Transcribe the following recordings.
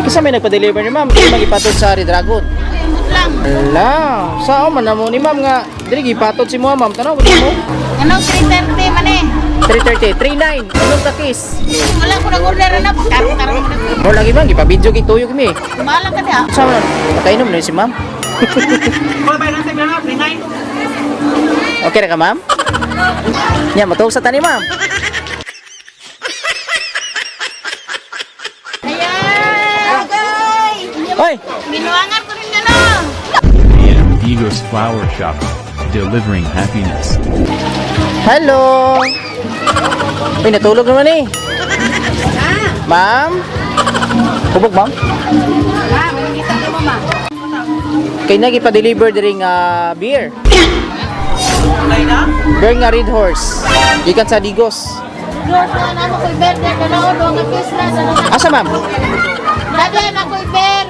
Kinsa may nagpa-deliver ni ma'am? Diri magipatod sa Red Dragon. Ay, lang. Ala, sao man namo ni ma'am nga diri gipatod si mo ma'am, tanaw mo. Ano, 3:30 man eh. 3:30, 39. Anong takis? Wala ko nag-order na. Karong-karong mo na. Mo lagi ma'am, gipa-video kay tuyo kami. Bahala ka da. Sa man, nakainom na si ma'am. Okay ra ka, ma'am? Nya, matuog sa tani, ma'am. Ayan! Agay! Hoy, Binuangan ko rin ano. AM Digos Flower Shop, delivering happiness. Hello. Uy, natulog naman eh. Ma'am? Hubog, ma'am? Ma'am, kita ko mama. Kay nag-ipa-deliver diri nga beer. Beer nga Red Horse. Gikan sa Digos. Lord, na mo ko'y ber, dalaw, doon nga kisla, dalaw. Asa, ma'am? Dada na ko'y ber.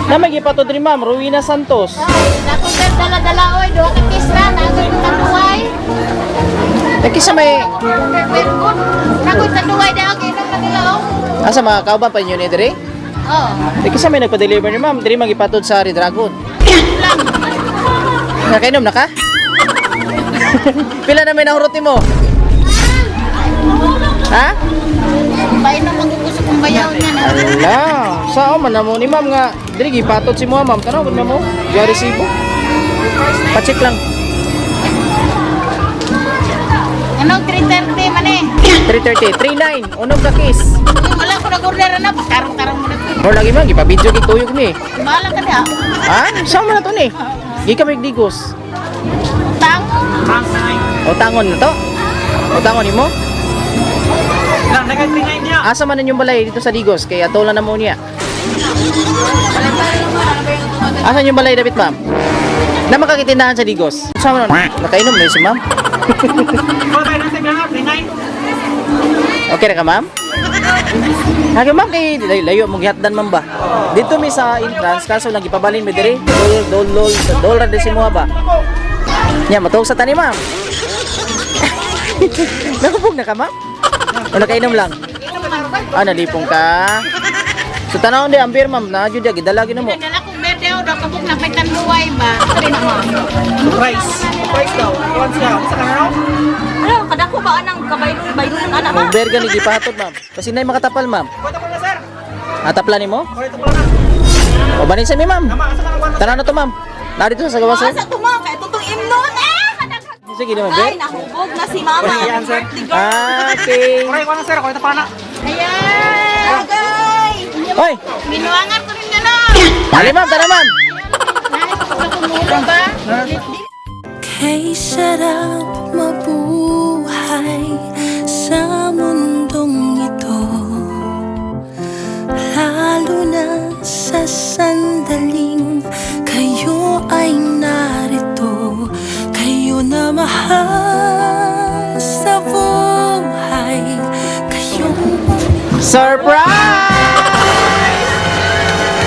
Na may gipatod diri, ma'am, Rowena Santos. Ay, na ko'y ber, dala-dala, oy, doon nga kisla, na ko'y tanduay. Kisa may Ber good. Na ko'y tanduay, dahil kainom na nila, oh. asa mga kauban pa ninyo ni diri? Oh, Kisa may nagpa-deliver ni ma'am, diri magipatod sa Red Dragon. lang. Nakainom na ka? Pila na may nahurot nimo? Ha? Painom ang gusto kong bayaw niya na. Ala, sao man namo ni ma'am nga diri gipatod si mo ma'am, tanaw gud mo. Diya resibo. Pa-check lang. Ano, 3:30 man eh. 3:30, 39, unog ka kiss. Ay, wala ko nag-order na. Karong-karong mo na. Mo lagi ma'am, gipa-video kay tuyo kami. Bahala ka da. Ha? Sao man na to ni? Gi kami Digos. Tang. O tangon na to? O tangon nimo? Asa man ninyong balay dito sa Digos kay ato lang na mo niya. Asa yung balay dapat, ma'am? Na makakitindahan sa Digos. Sa man nakainom na si ma'am. Okay ra ka, ma'am? Hagi ma'am kay layo, layo mong gihatdan ma'am ba? Dito mi sa entrance kaso lang gipabalin mi diri. Dol dol dol dol ra si mo ba? Nya matuog sa tani, ma'am. Nakupog na ka, ma'am? O nakainom lang? Ah, nalipong ka. So tanaw di ang beer, ma'am, na jud gidala gyud mo. Dala kong berde o daw kabuk na may tanduay ba? Sorry na ma'am. Price. Price daw. Once daw. Sa kanaw? Ano, kadako ba anang kabaylo baylo ng anak ma? Ang beer gani gipahatod, ma'am. Kasi nay makatapal, ma'am. Kwenta ko na, sir. Atapla nimo? Kwenta ko na. O banin sa mi, ma'am. Tama, asa ka na kwenta? Tanaw na to, ma'am. Narito sa gawas, sir. Asa tuma kay tutong imnon eh. Kadako. Sige naman, Ay, beer. nahubog na si mama. Yan, sir. Birthday girl. Ah, okay. Kuray ko na, sir. Kwenta pa na. Ayan! Agay! Hoy, Binuangan ko rin ano. dali ma'am, tara ma'am. Nais ko sa kumulo ba? Kay sarap mabuhay sa mundong ito, lalo na sa sandaling kayo ay narito. Kayo na mahal sa buhay. Kayong Surprise!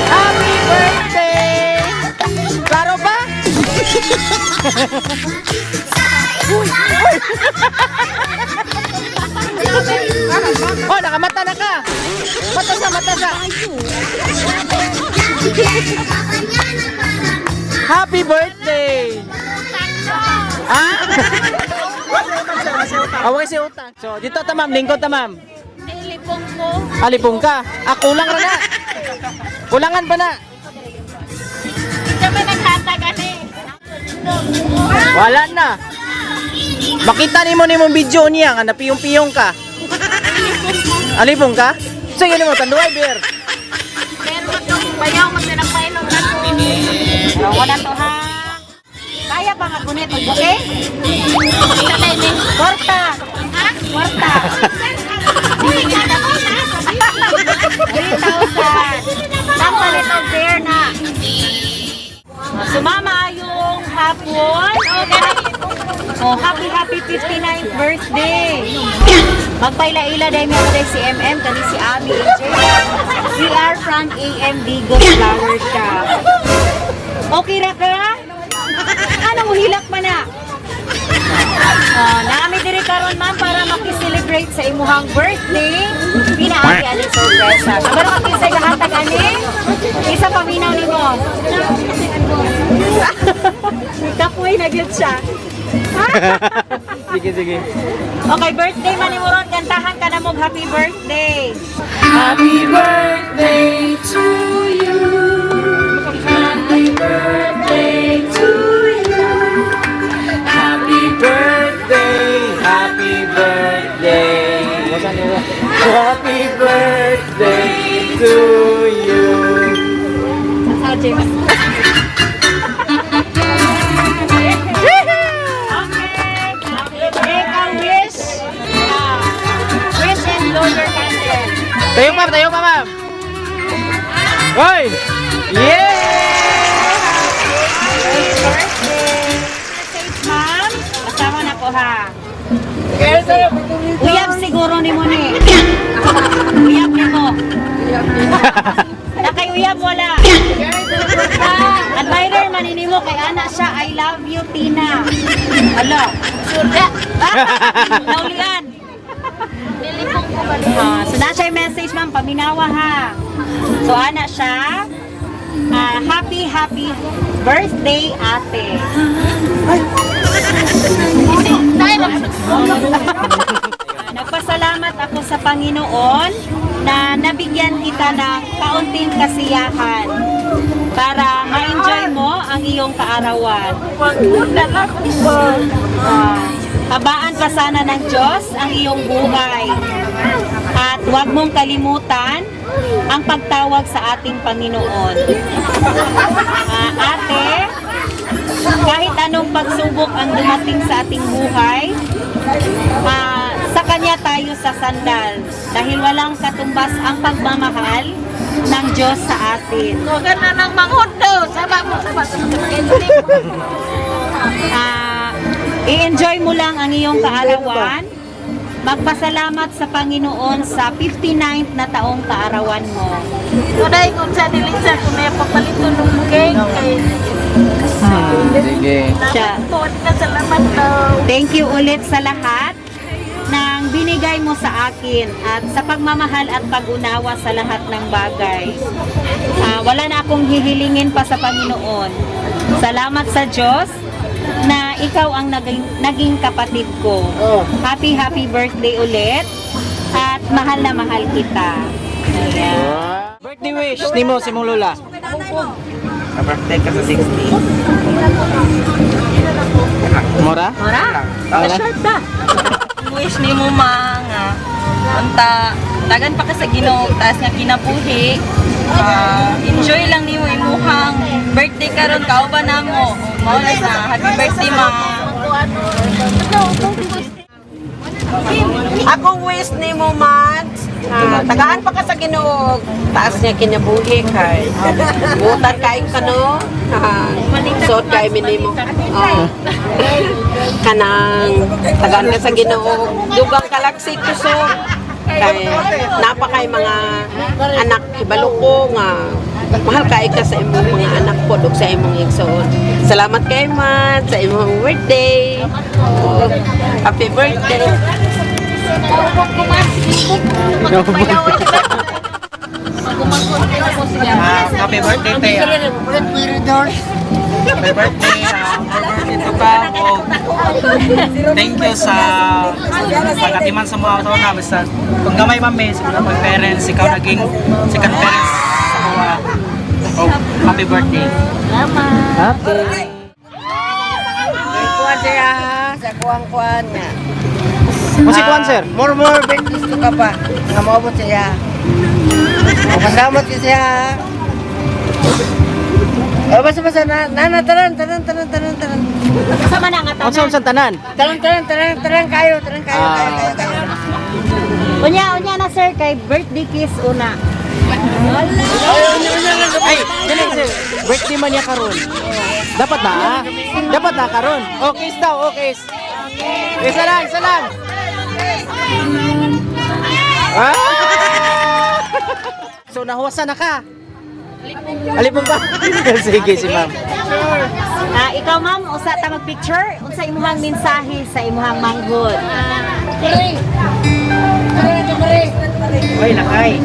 Happy birthday! Klaro ba? Uy, uy. Oh, nakamata na ka. Mata sa, mata sa. Happy birthday! Ah? Away si utang. So, dito ta ma'am, lingkod ta ma'am. Nilipong ko. Alipong ka. Ah, kulang ra na. Kulangan pa na. Hindi kami naghatag ani. Wala na. Makita nimo nimong video niya nga napiyong-piyong ka. Alipong ka? Sige nimo tanduay beer. Pero itong bayaw mo siya ng painom na to. Wala to ha. Kaya pa nga gunit og okay? Sanay ni. Kwarta. Ha? Kwarta. 3,000. Tampalit og beer na. Sumama yung hapon. Oh, happy happy 59th birthday. Magpaila-ila dahil meron dahil si MM, kani si Ami, AJ. We are from AM Digos Flower Shop. Okay ra ka? Anong hilak man na? Oh, naami diri karon ma'am para maki-celebrate sa imuhang birthday. Pinaagi ani sorpresa. Kabalo ka kinsay gahatag ani? Kapoy na gyud siya. Sige, sige. Okay, birthday man ni Moron, kantahan ka na mong happy birthday. Happy birthday to you. Happy birthday to you. Happy birthday, happy birthday. Happy birthday to you. Okay. Make a wish. Wish and blow your candle. Tayo, ma'am, tayo pa, ma'am. Hoy! Yeah! Happy birthday. Message, ma'am. Kasama na ko ha. Uyab siguro ni mo ni. Uyab ni mo. Nakay uyab wala. Admirer man ni mo kay ana siya, "I love you, Tina." Ala. Surda. Naulian. Ah, so na siya yung message, ma'am, paminawa ha. So ana siya, ah, happy happy birthday, ate. Ah, nagpasalamat ako sa Panginoon na nabigyan kita ng kaunting kasiyahan para ma-enjoy mo ang iyong kaarawan. Ah, habaan pa sana ng Diyos ang iyong buhay. At huwag mong kalimutan ang pagtawag sa ating Panginoon. Ah, ate, kahit anong pagsubok ang dumating sa ating buhay, ah, sa Kanya tayo sasandal dahil walang katumbas ang pagmamahal ng Diyos sa atin. Huwag na nang manghod daw. Saba mo, saba. Ah, i-enjoy mo lang ang iyong kaarawan. Magpasalamat sa Panginoon sa 59th na taong kaarawan mo. Uday, kung sa dili sa kung may papalito ng cake kay Sige. Siya. po na salamat daw. Thank you ulit sa lahat ng binigay mo sa akin at sa pagmamahal at pag-unawa sa lahat ng bagay. Ah, wala na akong hihilingin pa sa Panginoon. Salamat sa Diyos na ikaw ang naging kapatid ko. Happy, happy birthday ulit at mahal na mahal kita. Ayan. Birthday wish nimo si mong lola. Birthday ka sa 60. Mora? Mora? Wala? Short ba? Wish ni mo ma nga unta tagan pa ka sa Ginoo taas nga kinabuhi. Ah, enjoy lang nimo imuhang birthday karon kauban namo. Mao na sa happy birthday, ma. Ako wish ni mo man, tagaan pa ka sa Ginoo, taas niya kinabuhi kay. Butan kay kano. Suot kay minimo. Oh. Kanang tagaan ka sa Ginoo, dugang kalaksi kusog. Kay napakay mga anak hibalo ko nga mahal kay ka sa imong mga anak po ug sa imong igsoon. Salamat kay man sa imong birthday. Oh, happy birthday. Ah, happy birthday, Teya. Happy birthday. Happy birthday to ka. O, thank you sa pagkatiman sa mga tao na. Basta kung gamay mami, sa mga parents, ikaw naging second parents sa mga. Oh, happy birthday. Happy. Kuan siya sa kuang-kuan nga. Mo si Kwan, sir. More more birthdays to ka pa. Nga maabot siya. O kasama ko siya. O basta basta na nana taran taran taran taran taran. Kasama na nga Unsa tanan. unsang tanan? Taran taran taran taran kayo, taran kayo, kayo, kayo, kayo. Unya, unya na sir, kay birthday kiss una. Ay, dili sir. Birthday man niya karon. Dapat na. Ah. Dapat na karon. Okay daw, okay. Isa lang, isa lang. Ah! So nahuwasan na ka. Alipong ba? Sige si ma'am. Ah, ikaw ma'am, usa ta mag-picture, unsa imuhang mensahe sa imuhang manghod? Hoy, lakay.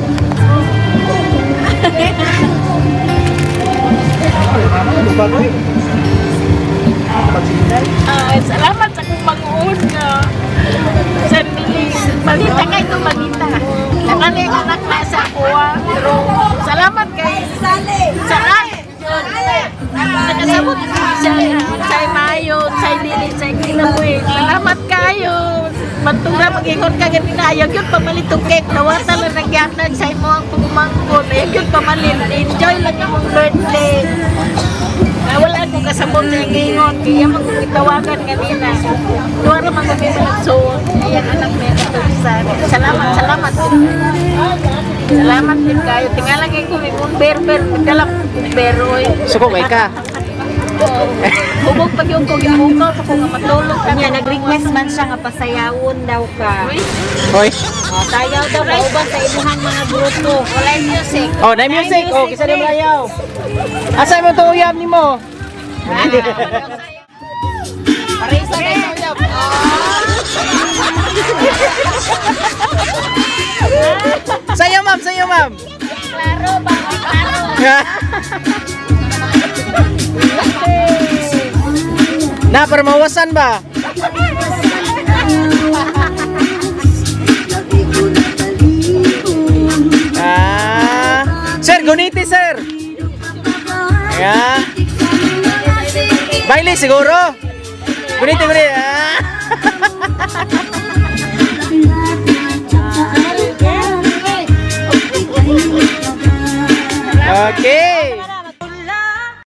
Pantura mag-ingon ka ganina, ayaw yun pamalit og cake. Nawata lang nagyatag sa imo ang pagumangkon. Ayaw yun pamalit. Enjoy lang imong birthday. Na wala ko kasabot sa ingon. Kaya magkitawagan kanina. Duha ra man kami managsuon. Ayan anak ni Tusan. Salamat, salamat. Salamat din kayo. Tingala kay ko imong berber, dala beroy. Suko kay ka. Hubog pag yung kong ibukaw pa ko nga matulog. Nya nag-request man siya nga pasayawon daw ka. Hoy. Oh, sayaw daw kauban sa imuhang mga grupo. Walay music. Oh, na music. Oh, kisa na malayaw. Asa mo to uyab nimo? Parisa na sa uyab. Sayo ma'am, sayo ma'am. Klaro ba? Klaro. Na para mawasan ba? Ah. Sir, guniti sir. Yeah. Baile siguro. Guniti, guniti. Ah. Okay.